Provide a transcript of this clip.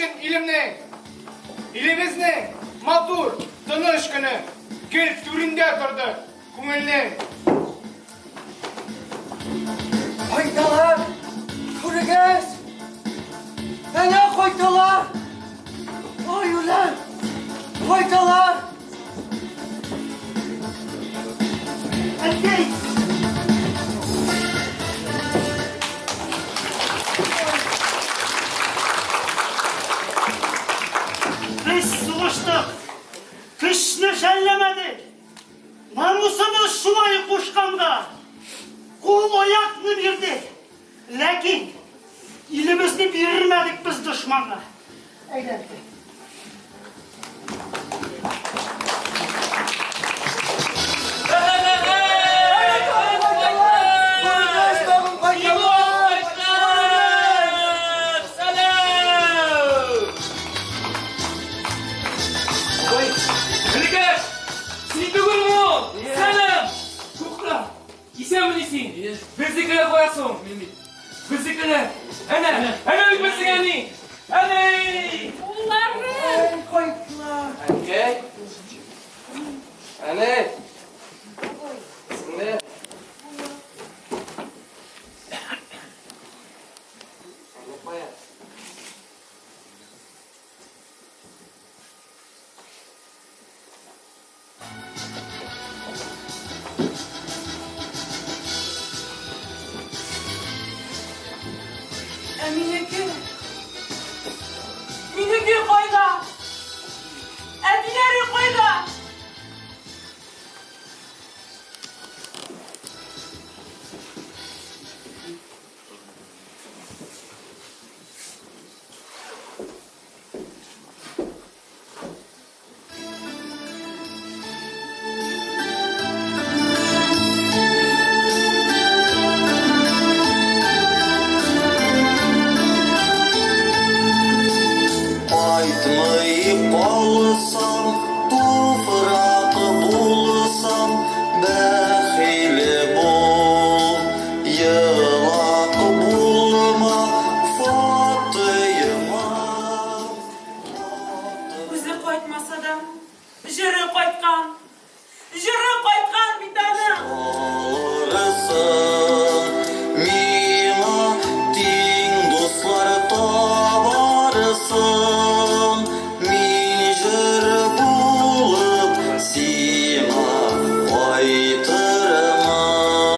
өчен илемнең. Илебезнең матур, тыныч көне гел түрендә торды күңелнең. Кайталар! Күрегез! Әнә кайталар! Ай, үләм! Кайталар! Әнкәй! Без сугыштык, көчне жәлләмәдек. Намусыбыз шулай кушканга, кул-аякны бирдек. Ләкин илебезне бирмәдек без дошманга. Әйдә, әнкәй. Энекәш! Син түгелме ул? Сәлам! Тукта! Исәнмени син? Безнекеләр кая соң? Безнекеләр! Әнә! Әнә бит безнең әни! Әни! Улларым! Кайттылар! Әнкәй! Әни!